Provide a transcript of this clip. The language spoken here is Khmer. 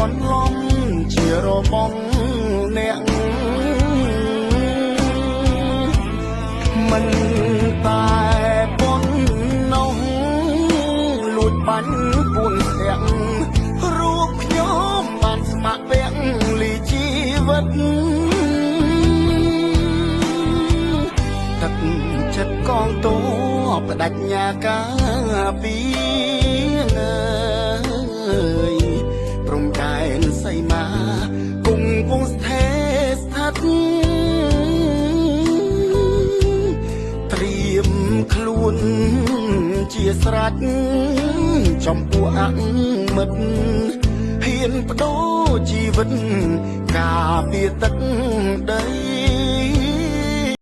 បន្លំជារបស់អ្នកមិនតែប៉ុណ្ណោះលួចបាញ់ពួនស្ទាក់រូបខ្ញុំបានស្ម័គ្រពាក់លីជីវិតទឹកចិត្តកងតបដញ្ញាការពីអើយព្រំដែនសីមាគង់ពងស្ថេស្ថិតត្រៀមខ្លួនជាស្រេចចំពោះអមិត្តហ៊ានបដូរជីវិតការពារទឹកដី។